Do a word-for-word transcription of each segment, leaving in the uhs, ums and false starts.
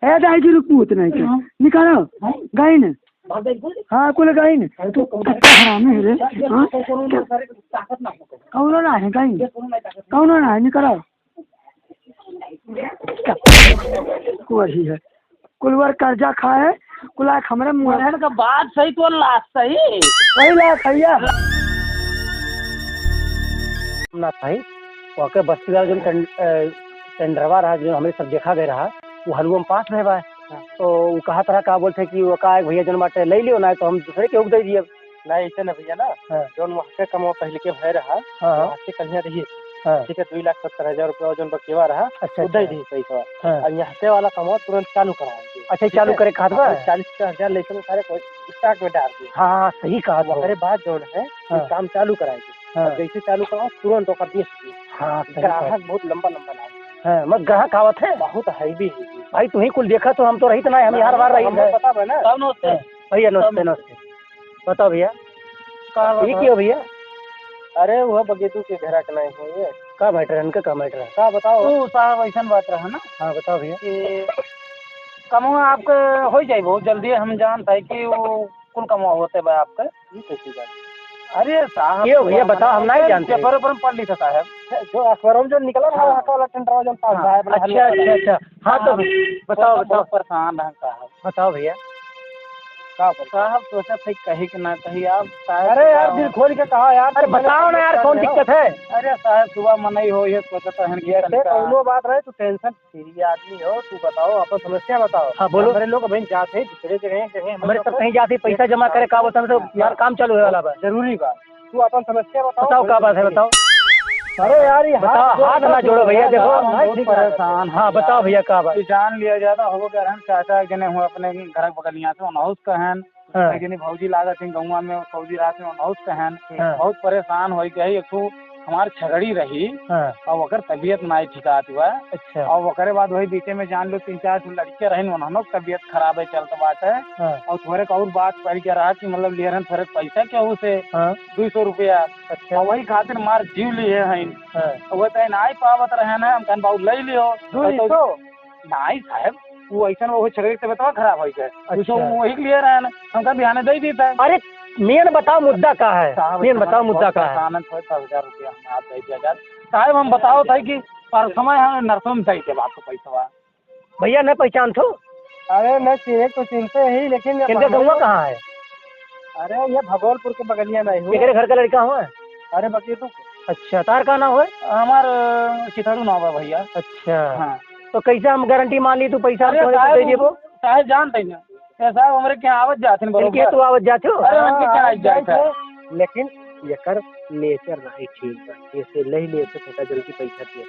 ए दाई जी, रुक, पूत नहीं के। हाँ। निकालो। हाँ। गई न। हाँ, कुल गई न। तू कत्ता हरामी है रे। हाँ? कौनो ना है, गई न। कौनो ना है, निकालो। वही है। कुलवर कर्जा खाए, कुला हमरे मुँह। बहन का बात सही, तो लाश सही। वही लाश है या। ना सही, ओके बस्ती वाला जौन टेंड-, अ, टेंडरवा रहा, जो हमरे सब देखा गया रहा, वो हलुआ में पास में बा। हाँ। तो वो कहत रहा, का बोलते कि वो का, एक भैया जौन बाटे, ले लियो, ना तो हम दूसरे के हुक दे दिए। ना, ऐसे ना भैया ना, हाँ। जौन वहाँ के कमवा पहले के भय रहा, हाँ, हाँ। वहाँ से कन्या रही। हाँ। ठीक है, दुई लाख सत्तर हजार रुपया जौन बकेवा रहा, अच्छा, वो दे अच्छा। दी पैसा। हाँ। और यहाँ से वाला कमवा तुरंत चालू कराएंगे। अच्छा, ठीक चालू है? करे खात बा? हाँ, चालीस हजार लेके सारे कोई स्टॉक में डाल दिए। हाँ, हाँ, सही कहा तो। ओकरे बाद जौन है, हाँ। ये काम चालू कराएंगे। हाँ। और जैसे चालू कराओ, तुरंत ओकर बेच दिए। हाँ, सही कहा। ग्राहक बहुत लंबा लंबा लाए। हाँ, मत ग्राहक आवत है। बहुत हैवी है जी। भाई, तू ही कुल देखा तो, हम तो रहित ना, हम ना, यार बार रही हमको है। पता बा ना। तब नमस्ते। हाँ, भैया, नमस्ते, तब नमस्ते। बताओ भैया। का ये बताओ? की हो भैया? अरे, वो बगेदू के घर के नहीं हो ये। का मैटर है इनका, का मैटर है? का बताओ? ओ साहब, ऐसन बात रहा ना। हाँ, बताओ भैया। कि कमवा आपके हो जाई बहुत जल्दी, हम जानत है कि वो कुल कमवा होते बा आपके। ये कैसी बात? अरे साहब, ये भैया बताओ, हम नहीं जानते। पेपर वेपर में पढ़ ली था साहब। जो अखबारों में जो निकला ना, हाँ। वहाँ का वाला टेंडर जो पास हाँ। आया, अपना अच्छा, हलवा अच्छा, वाला। अच्छा। हाँ, तो हाँ, बताओ, बहुत, बताओ। बहुत परेशान हैं साहब। बताओ भैया। का बताओ? साहब सोचत है कही कि ना कही आप साहब अरे यार, बताओ। दिल खोल के कहा यार, अरे तुम बताओ ना यार, कौन दिक्कत है? अरे साहब, सुबह मनई हो, ये सोचत रहन कि ऐसे तनिका कौनो बात रहे, तू टेंशन फ्री आदमी हो, तू बताओ, अपन समस्या बताओ। हाँ, बोलो। हमरे लोग अभी जात है दूसरे जगह, जगह हमरे सब कहीं जात है, पैसा जमा करे, का बोलते हैं, तो यार काम चालू होए वाला बा। जरूरी बा। तू अपन समस्या बताओ। बताओ, का बात है, बताओ। अरे यार, ये बताओ, हाथ हाथ ना जोड़ो भैया, देखो। बहुत परेशान है हाँ, बताओ यार। भैया, का बात? ये जान लिया जाता, हो गया रहन चाचा, एक जने हुआ अपने घर के बगलिया से, उनहुस कहन, हाँ। एक जनी भौजी लागत है गौवा में, फौजी रात में, उनहुस कहन, हाँ। बहुत परेशान हो गए। एक ठो हमार छगड़ी रही, हाँ। और ओकर तबीयत नाई ठिकात हुआ। अच्छा। और ओकरे बाद वही बीचे में जान लो, तीन चार ठो लड़के रहिन, उन्हनो के तबीयत खराब है, चलत बाटे। हाँ। और थोड़े क और बात पड़ के रहा कि मतलब ले रहन थोड़े पैसा केहू से, हाँ। दुई सौ रुपया। अच्छा। और वही खातिर मार जीव लिए हैं। हाँ। तो वो तय नाई पावत रहे ना, हम कहन बाबू ले लियो। दुई सौ? तो नाई साहब, वो ऐसन वो छगड़ी के तबीयत खराब हो गए। अच्छा। दुई सौ वही के लिए रहे ना, हम कहन बिहाने दे देता। अरे, मेन बताओ मुद्दा का है? साहब, मेन बताओ मुद्दा का है? परेशान है, थोड़े दस हजार रुपया हम आप दे दिया जाए। साहब, हम बताओ था कि परसों हम नरसों में दे देब आपको पैसा। भैया, न पहचान थो? अरे, न चिन्हे तो चिन्हते ही, लेकिन ये इनके पहले गौवा कहाँ है? अरे, ये भगोलपुर के बगलिया में ही हो। एकरे घर का लड़का हो? अरे, बकीर तू। अच्छा, तार का नाम है? हमार, अ, चिथड़ू नाम है भैया। अच्छा। हाँ। तो कैसे हम गारंटी मान ली तू पैसा अरे, हम तोहरे साहब, दे देबो? साहब जानते हैं ना। ए साहब, हमरे क्या आवत जात हैं इनके बरोबर। तू आवत जात हो? अरे, उनके क्या हाँ, आवत जात है? लेकिन एकर नेचर नहीं ठीक बा, ऐसे नहीं ले सकता जल्दी पैसा दे।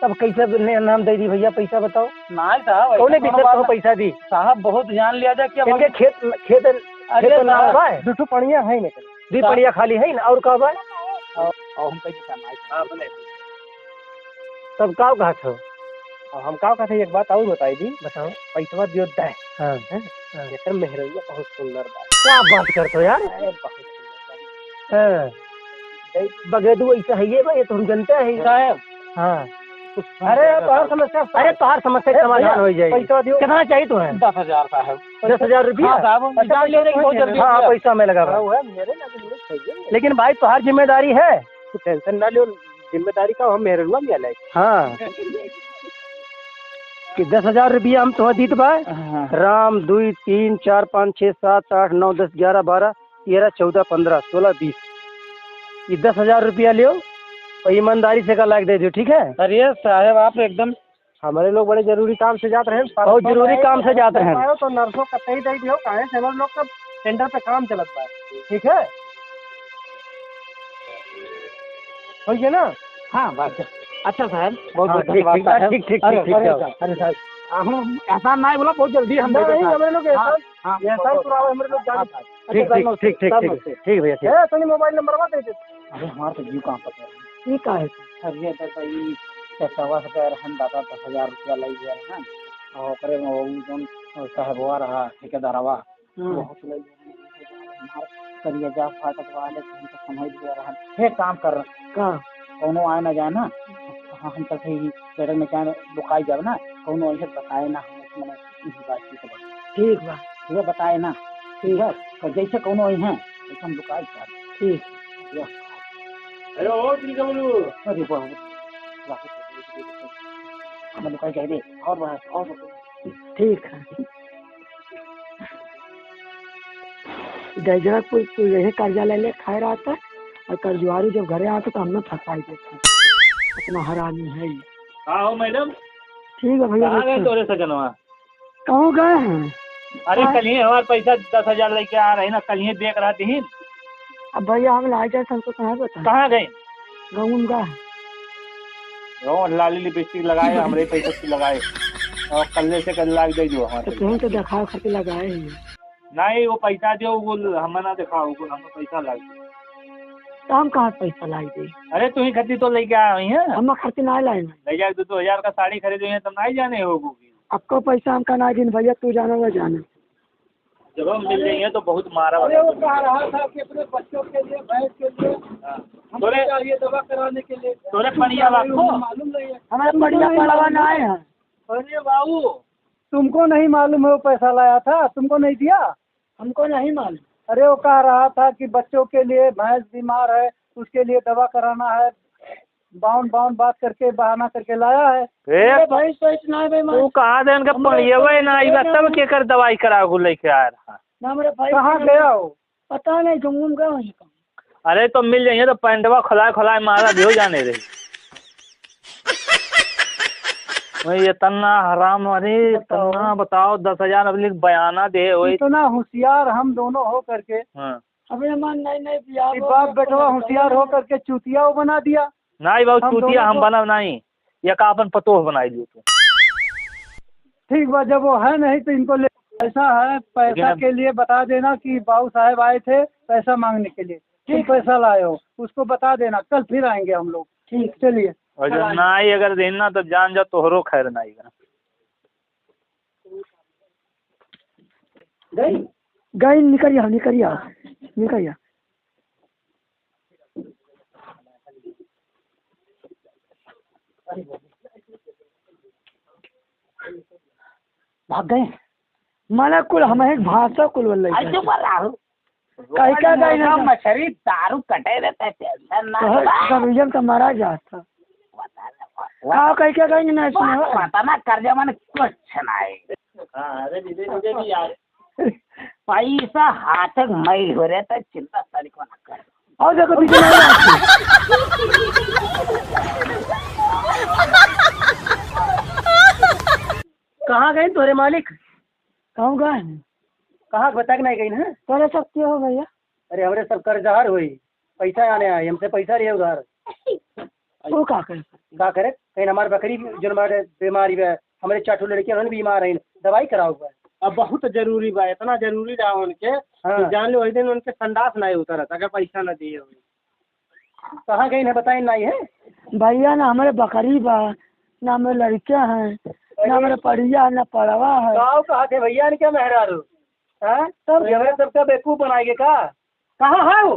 तब कैसे ने-, नाम दे दी भैया, पैसा बताओ। नहीं साहब, कौने ऐसा दिक्कत कोनो हो बात पैसा दी? साहब, बहुत जान लिया जाए कि अब इनके हम खेत, खेत, अरे खेत में नाम साहब। बा? दुठू पड़िया है ना। दुई सा- पड़िया खाली है ना, और का बा? और, और हम कैसे करना है? हाँ, बोले। तब का कहत हो? अब हम का कहते हैं, एक बात और बताई दी। बताओ। पैसवा दियो दे। हाँ। हैं? हाँ। एकर मेहररुआ बहुत सुंदर बा। क्या बात करत हो यार? अरे, बहुत सुंदर बा। हाँ। दे- बगेदू ऐसा है ये बा, ये तो हम जानते हैं। साहब। हाँ। अरे, तोहार समस्या, अरे, तोहार समस्या अरे, समाधान भैया, हो जाएगी। पैसा दियो। कितना चाहिए तुम्हें? दस हजार साहब। दस हजार रुपया? हाँ, साहब, हम अच्छा, जान ले रहे हैं कि बहुत जल्दी हाँ, हो गया। पैसा मैं लगा हाँ, दूँ। वो है, मेरे लगे नहीं चाहिए। लेकिन भाई, तोहार जिम्मेदारी है। तू टेंशन ना लियो, जिम्मेदारी का हम मेहररुआ लिया लाए। हाँ। कि दस हजार रुपया हम तोह दीत बा। हाँ। राम, दुई, तीन, चार, पाँच, छः, सात, आठ, नौ, दस, ग्यारह, बारह, तेरह, चौदह, पन्द्रह, सोलह, बीस। ये दस हजार रुपया लियो और ईमानदारी से का लायक दे दियो, ठीक है? अरे साहब, आप एकदम हमारे लोग बड़े जरूरी काम से जात रहे हैं, बहुत जरूरी काम से जात रहे हैं। तो नरसों कतई दे दियो, काहे से हमारे लोग का टेंडर पे काम चलत बा, ठीक है? होइए ना? हाँ, बस। अच्छा साहब, बहुत हाँ, बहुत ठीक, धन्यवाद ठीक, साहब। ठीक, ठीक, अरे, ठीक, ठीक, अरे, जाओ। अरे साहब, हम एहसान ना बोला, बहुत जल्दी हम नहीं, देंगे साहब। हमारे लोग हाँ, एहसान, हाँ, एहसान बहुत, पूरा हमारे लोग हाँ, जान-, साहब। अच्छा, ठीक, साहब, ठीक, नमस्ते, ठीक, ठीक, साहब, ठीक, नमस्ते। ठीक भैया, ठीक। ए, तनी मोबाइल नंबर मत दे दे। अरे, हमारा तो जिउ काम पता है। ये का है? अरे, ये तो, तो ई चचावा से कह रहन, दादा दस हजार रुपया ले गया रहन। और ओकरे में वो जौन साहबवा रहा, ठेकेदारवा, हाँ। बहुत ले गया। हमार करिया जा फाटक वाले, हम तो समझ गया रहन। हे काम कर रहा। का? कौनो आए ना जाए ना, हाँ, हम तो सही बेटे में चाहे लुकाई जाओ ना, कौनो ऐसे बताए ना हमें। ठीक बा। ठीक बा। बताए ना। ठीक है, तो जैसे कौनो आई हैं, वैसे हम लुकाई चाहे। ठीक। अरे ओ, ठीक है बोलू। अरे बाप रे। हम लुकाई चाहे दे। और बस, और बस। ठीक है। गैजरा कुल, कुल यही कर्जा ले ले खाए रहता, और कर्जवारी जब घरे आता तो हमें फंसाई देता। अपना हरामी है ये। का हो मैडम? ठीक है भैया, कहाँ गए रखो। तोरे सजनवा? कहूँ गए हैं? अरे हाँ। कल ही हमार पैसा दस हजार लेके आ रहे ना, कल ही देख रहा थी। अब भैया हम लाई जाए, हमको कहाँ बताए? कहाँ गए? गाँव में गए। गाँव लाली लिपस्टिक लगाए, हमरे पैसा की लगाए। और कल्ले से कल लाग दे जो हमारे तो तुम तो पैसा। दिखाओ खातिर लगाए ही। नहीं, वो पैसा दियो, वो हमें ना दिखाओ, वो हमें पैसा लाग दे। तो हम कहाँ से पैसा लाई दे? अरे, तू ही खरीदी तो लेके आए हुई हैं। हम खरीदी ना लाए हैं। ले जाके दो, दो हजार का साड़ी खरीदे हैं, तो नहीं जाने हो वो भी। आपको पैसा हमका ना गिन भैया, तू जानो वो जाने। जब हम मिल जाएंगे तो बहुत मारा अरे, वाला वो कह रहा था कि अपने बच्चों के लिए, भैंस के लिए हाँ। हमको तोरे चाहिए दवा कराने के लिए। तोरे पड़िया बाप को? मालूम नहीं है। हमारे तुमको पड़िया नहीं पड़वा मालूम ना है। आए हैं। अरे बाबू, तुमको नहीं मालूम है वो पैसा लाया था, तुमको नहीं दिया? हमको नहीं मालूम। अरे वो कह रहा था कि बच्चों के लिए भैंस बीमार है, उसके लिए दवा कराना है, बाउन बाउन बात करके बहाना करके लाया है। ए, अरे भाई, तो इतना है भाई, तू कहाँ दे इनके हम लोग पड़ियवे ना आइबा, नहीं तब के कर दवाई करा को लेके आ रहा। ना मेरे भाई, कहाँ गया हो? पता नहीं, जंगल में गया हो ये काम। अरे तो मिल जाइए तो पैंटवा खुलाए खुलाए मारा दियो जाने रही। वही इतना हराम, अरे बताओ। इतना बताओ, दस हजार अब लिख बयाना दे, वही। इतना होशियार हम दोनों हो करके। हाँ। अबे हमार नहीं, नहीं, बियाह कि हो बाप गया, बेटवा तो होशियार हो करके चूतिया वो बना दिया। नहीं बाबू, हम चूतिया दोनों हम को बनब नहीं, ये का अपन पतोह बनाई लियो तू। ठीक बा, जब वो है नहीं तो इनको ले, पैसा है, पैसा लेकिन अब के लिए बता देना कि बाबू साहब आए थे पैसा मांगने के लिए, तुम ठीक है। पैसा लाए हो, उसको बता देना, कल फिर आएंगे हम लोग। ठीक। चलिए। और जब ना आई अगर देना तो जान जा तोहरो खैर ना आएगा। गई? गई, निकल जा, निकल जा, निकल जा। भाग गए। माना कुल हम एक भाषा कुल बोल रहे आई हैं। चुप रहो। कहीं का गई ना? मछरी दारू कटे रहते, टेंशन ना कहे, ले। कमीजन का मारा जाता। पता ना, का कहीं का गई ना सुने हो? पता ना, कर्जा मन कुछ नहीं। हाँ, अरे दीदी, मुझे भी याद। पैसा हाथ में मैल हो रहे तो चिंता तनिको ना कर। और देखो, पीछे नहीं आती। कहाँ गए तोरे मालिक? कहूँ गए हैं? कहाँ बता के नहीं गई ना? तोरे सब के हो भैया? अरे, हमरे सब कर्जदार होई, पैसा आने आए, हमसे पैसा लिए उधार। वो का करे? का करे? कहीं हमार बकरी जौन बाटे बीमारी बा, हमरे चार ठो लड़कियाँ उन्हन बीमार हैं, दवाई कराओ बा। अब बहुत जरूरी बा, इतना जरूरी रहा उनके, हाँ। कि जान लो, वही दिन उनके संडास नहीं उतरत, अगर पैसा न दिए हुए। कहाँ गई है, बताए नहीं है? भैया, ना हमरे बकरी बा, ना हमरे लड़के हैं, ना हमरे पड़िया, ना पड़वा है। गाँव कहाँ थे भैया, इनके मेहरारू? हाँ? तब ये हमरे सबका बेवकूफ बनाएंगे का? कहाँ है वो?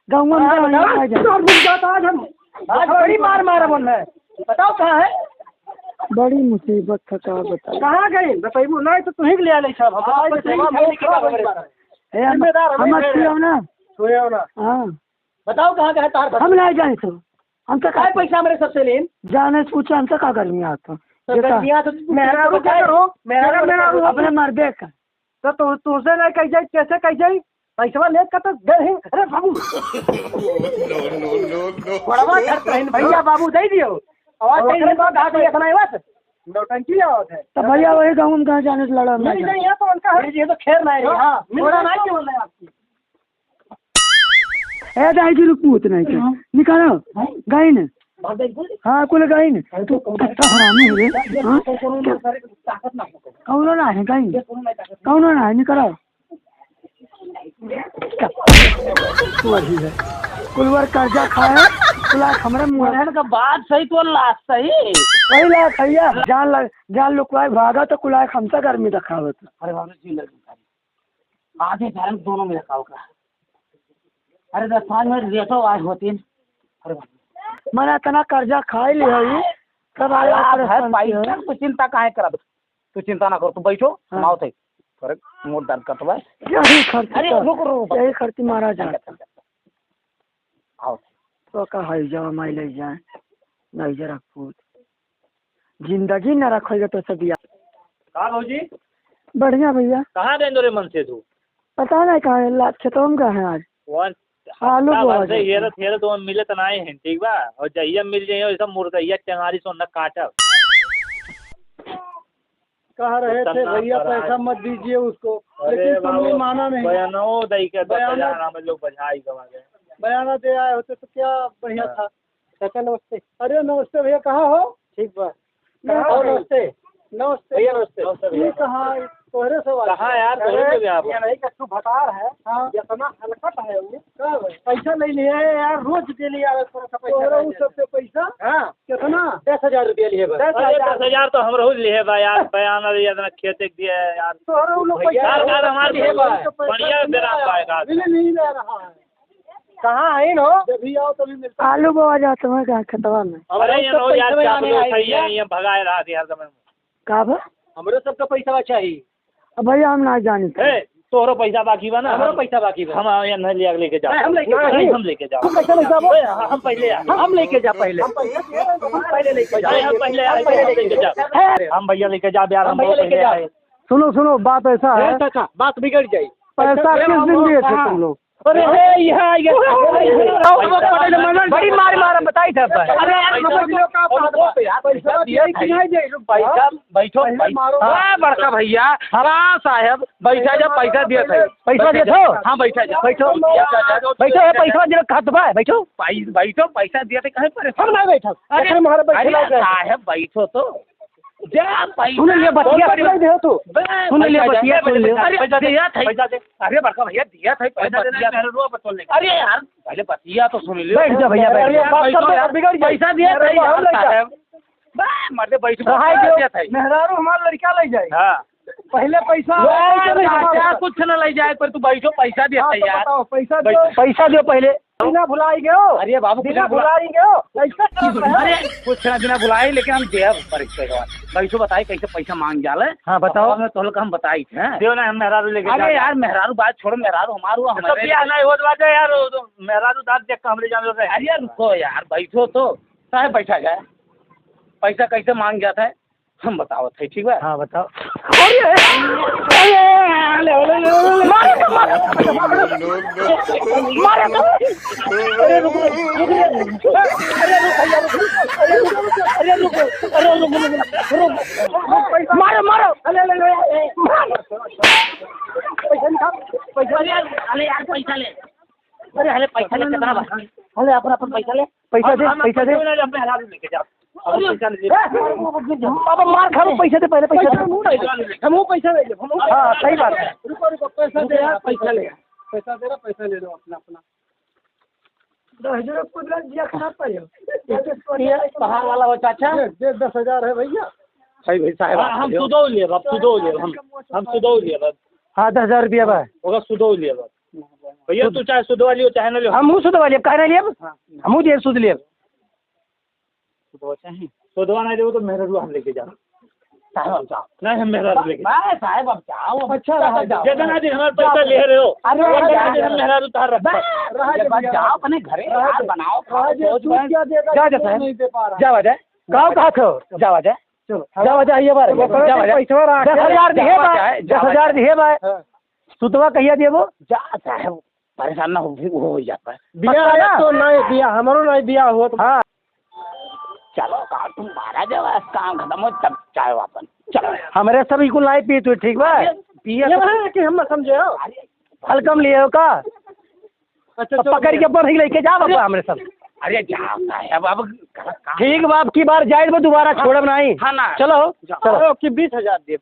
गाँव में हाँ, नहीं बताओ। है। आज हम, आज बड़ी मार मारा मन है। बताओ कहाँ है? बड़ी मुसीबत था, का बताई? कहाँ गई? बताइबू नहीं तो तू ही ले आ ले साहब। हम हाँ, बताई तो बताइए, सेवा हम नहीं किया खराब हमरे। है। ए, हम, जिम्मेदार हम हमें मत छुएव ना। छुएव ना। हाँ। बताओ कहाँ गए तार हम नहीं जाने तो। हमसे का काय पैसा हमरे सबसे लेन? जाने से पूछो, हमसे का गर्मी आता? तो ये का? गर्मी आता तो मेहरारू क्या करो? मेहरारू, मेहरारू अपने मर्दे का। तो तू, तुमसे नहीं कह जाए, कैसे कह जाए? पैसवा ले का तो दे ही। अरे बाबू। No, no, no, no। बड़वा घर पे हैं, भैया बाबू दे दियो। आवाज और कहीं ओकरे बाद कहा था, इतना ही बात। नौटंकी आवत है। तो भैया वही गाँव में कहाँ जाने से लड़ा मिल नहीं जाए, ये तो उनका है। ये तो खैर नहीं है। हाँ, मिल थोड़ा जाए नहीं तो। बोल रहे हैं आपकी। ए, दाई जी, रुक, मुँह तो नहीं क्या? हाँ। निकालो। हाँ। गई ने। भाग गई कुल? हाँ, कुल गई ने। अरे, तू तो कौन कितना हरामी है रे? ये हाँ? तो कौन क्या? सारे ताकत ना हो। कौनो ना है, गई ने। ये कौनो ना ताकत। कौनो ना है, निकालो। क्या? तू अभी है। कुलवर कर्जा खाए, कुला हमरे मुँह। बहन का बात सही, तो लाश सही। वही लाश है, भैया। जान लग, जान लुकवाए भागा तो कुला हमसे गर्मी दिखावत। अरे बाबा जी, लग आधे कारण दोनों में रखा होगा। अरे, दस पाँच मिनट लेटो, आज होती है। अरे बाप रे। मने इतना कर्जा खाई ली है, सब आया आप है, परेशान पैसा किया। को चिंता काहे करब? तू चिंता ना कर, तू बैठो, हम हाँ। आवत है। अरे, मोर दर्द कटवा। यही खर्च अरे, का, रुक, रुक, रुक। यही खर्च मारा जाता। आओ। तो का है, जवा माई ले जाए, नहीं जरा पूत। जिंदगी न रखेगा तो सब यार। का भौजी? बढ़िया भैया। कहाँ गए रे मन से तू? पता नहीं कहाँ है, ला-, खेतवा में गए हैं आज। वन आलू हफ्ता बोआ भर से जाता हेरत, है। हेरत वन मिले त नाई है, ठीक बा? और जहिया मिल जाइए, वैसा मुर्गैया चंगारी सोना काटब। कह रहे थे, खतरनाक भैया, बड़ा पैसा है। मत दीजिए उसको, अरे लेकिन तुमने बाबू, माना नहीं। बयानो दई के दस हजार बयाना हम लोग बझाई गवा गए। बयाना दे आए होते तो क्या बढ़िया हाँ। था। चाचा नमस्ते। अरे नमस्ते भैया, कहाँ हो? ठीक बा। कहाँ कहाँ हो? हो? नमस्ते। नमस्ते। भैया नमस्ते। नमस्ते भैया। ये कहाँ? तोहरे से बात कहाँ है। यार? तोहरे अरे, से भी आप ये नहीं कि तू भतार है। हाँ। इतना हलकट है वो। का भाई? पैसा ले लिए है यार, रोज दे लिया है थोड़ा सा पैसा तोहरे ले उ ले। सबसे पैसा? हाँ। कितना? दस हजार रुपया लिए बा। अरे, दस हजार। दस हजार तो हमरो लिए बा यार, बयान अरे इतना खेत एक दिया है यार। तोहरे उ लोग भैया, पैसा यार, यार, हमारे लिए बा। तो पैसा बढ़िया नहीं बेरा आया। पाएगा। मिले नहीं ले रहा है। कहाँ है इन हो? जब भी आओ तभी मिलता है। आलू बोआ जात है का खेतवा में? अरे, ये तो नो यार, पैसा चाप लो, आने सही आएगी है, ना। ये भगाए रहा थी हर समय। का बा? हमरो सबका पैसा चाहिए। अब भैया हम ना जानी। ए, तोहरो पैसा बाकी बा ना? हमरो पैसा बाकी बा। हम, हम ये नहीं लिया, लेके जाओ। नहीं, हम लेके जाओ। नहीं, हम लेके जाओ। तू कैसे लेके जाओ? ए, हम पहले आ। हम लेके जा पहले। हम पहले, हम पहले लेके जा। अरे, हम पहले आ, हम पहले लेके जा। हम पहले लेके जा। हम भैया लेके जा, यार, हम हम भैया लेके पहले जा। आए। सुनो, सुनो, बात ऐसा है। ए, चाचा, बात बिगड़ जाई। पैसा पैसा किस दिन दिए थे हाँ। तुम लोग? अरे, ए, यहाँ, यहाँ, बड़ी मार, मार, बताई था। अरे, यार, रुको, रुको, रुको, यार, पैसा दिया था। पैसा, बैठो, पहले बैठो। मारो। हाँ, बड़का भैया, हाँ, साहब, बैठा जा, पैसा दिया था। पैसा दिया था? हाँ, बैठा जा। बैठो। बैठो, ये पैसा दिया, खात बा, बैठो। भाई, बैठो, पैसा दिया था, काहे परेशान? हम ना बैठो। अरे, अरे, हमारे बैठे अरे, ना बैठो। साहब, बैठो तो। जा, पैसा सुन ले, बतिया कौन सुन ले। दे तू। बे, सुन ले, पैसा दे, बतिया सुन ले। पैसा दे, अरे, पैसा दे, दिया था। पैसा दे। अरे, बड़का भैया, दिया था, पैसा पैसा दे, दिया। मेरे रुआ बतौल ले। अरे यार, पहले बतिया तो सुन ले। बैठ जा भैया, बैठ अरे, जा। बात कर दो यार, बिगड़ जाए। पैसा दिया था मेरे यार, हम लड़का। साहब। बे, मर्दे, बैठ, रहा है पैसा जो दिया था। मेहरारू हमार लड़का ले जाए। हाँ। पहले पैसा लो, आए, पैसा नहीं पैसा जाए। कुछ ना ले जाए, पर तू बैठो, पैसा दिया हाँ, था तो यार। बताओ, पैसा बैठ। दो। पैसा दो पहले। बिना भुलाई गयो। अरे बाबू, बिना बिना भुला- भुलाई गयो। ऐसा काम है। अरे, कुछ ना बिना भुलाई, लेकिन हम देब पर इसके बाद। कैसे बताई, कैसे पैसा मांग जाले? हाँ, बताओ। अब हम तो लोग हम बताई थे। देव ना, हम मेहरारू लेके अरे जा। यार, मेहरारू बात छोड़ो, मेहरारू हमारू तो हमारे बियाह नहीं होत बाटे यार, वो तो मेहरारू दांत देख के हमरे जान रहे। अरे रुको यार, बैठो तो, काहे बैठा जाए? पैसा कैसे मांग जाता है? हम बतावत है, ठीक बा? हाँ, बताओ। अरे, अरे, अरे, अरे, अरे, मारो, मारो, मारो, मारो। अरे, रुक, रुक, रुक, रुक। अरे, रुक, भैया, रुक। अरे, रुक, अरे, रुक, रुक, रुक, रुक। मारो, मारो। अरे, अरे, अरे, अरे, मारो। पैसा निकाल, पैसा। अरे, अरे यार, पैसा ले। अरे, अरे, पैसा ले, कितना बा? अरे, अपन, अपन पैसा ले। पैसा दे, हम, हम पैसा दे। पैसा ले, हम मेहरारू लेके जाओ। अब अरे, पैसा ले। ए, अब मार खा लो, पैसा दे, पहले पैसा दे। पैसा ले, हम पैसा ले, हम हाँ, सही बात है। रुको, रुको, पैसा दे, पैसा ले। पैसा दे रहा, पैसा ले लो अपना, अपना। दस हजार कुदरत दिया, खराब पाइयो। ये पहाड़ वाला हो, चाचा? दे, दे, दस हजार है भैया। सही भाई साहब, हाँ, आप हम सुदो लेब, अब सुदो लेब, हम, हम सुदो लेब, अब। हाँ, दस हजार रुपया बा। ओकर सुदो लेब, अब। भैया, तू चाहे सुदो वाली हो, चाहे ना ले। हमहू सुदो वाली, अब काहे ना लेब? हाँ। हमहू देब सुद लेब। सुदवा चाही? सुदवा नहीं देबो तो मेहरारू हम लेके जाओ। साहब, अब जाओ। नहीं, हम मेहरारू लेके जाओ। बस, साहब, अब जाओ, अब अच्छा रहा, जाओ। जितना दिन हमारे पैसा ले रहे हो, अरे, उतना अरे, दिन हम मेहरारू उतार रखा। बस, रहा ये दे बात भैया। जाओ, अपने घरे रहा यार दे। बनाओ, रहा खाओ, दे, सोच तू बन। क्या देगा, जा, जा, क्या साहब। नहीं दे पा रहा। जा, आ जा। गाँव कहाँ थे? जा, आ जा। चलो। जा, आ जा, ये बार। चलो, जा, आ जा। पैसा रख। दस हजार दिए बा। जा, जा, दस हजार दिए बा। हाँ। सुदवा कहिया देबो? जा, साहब। परेशान ना हो, भी वो हो जाता है। बिया पक्का है ना? तो नहीं बिया, हमरो नहीं बिया हो तो हाँ। चलो, का तुम बारह जब आज काम खत्म हो, तब चाहे वापस। चलो। हमरे सब इकुल नहीं पी तू, ठीक बा? ये, पिया ये तो ना है कि हम ना समझे हो। अरे, हल्का में लिए हो का? अच्छा, अब चलो, पकड़ के भैया। अपन ही लेके जा बाबा अरे, हमरे सब। अरे, जा, साहब, अब गलत काम। ठीक बा, अब की बार जाए बा, दोबारा हाँ। छोड़ब नहीं। हाँ ना। चलो, जाओ। चलो। अरे, ओके, बीस हजार दे।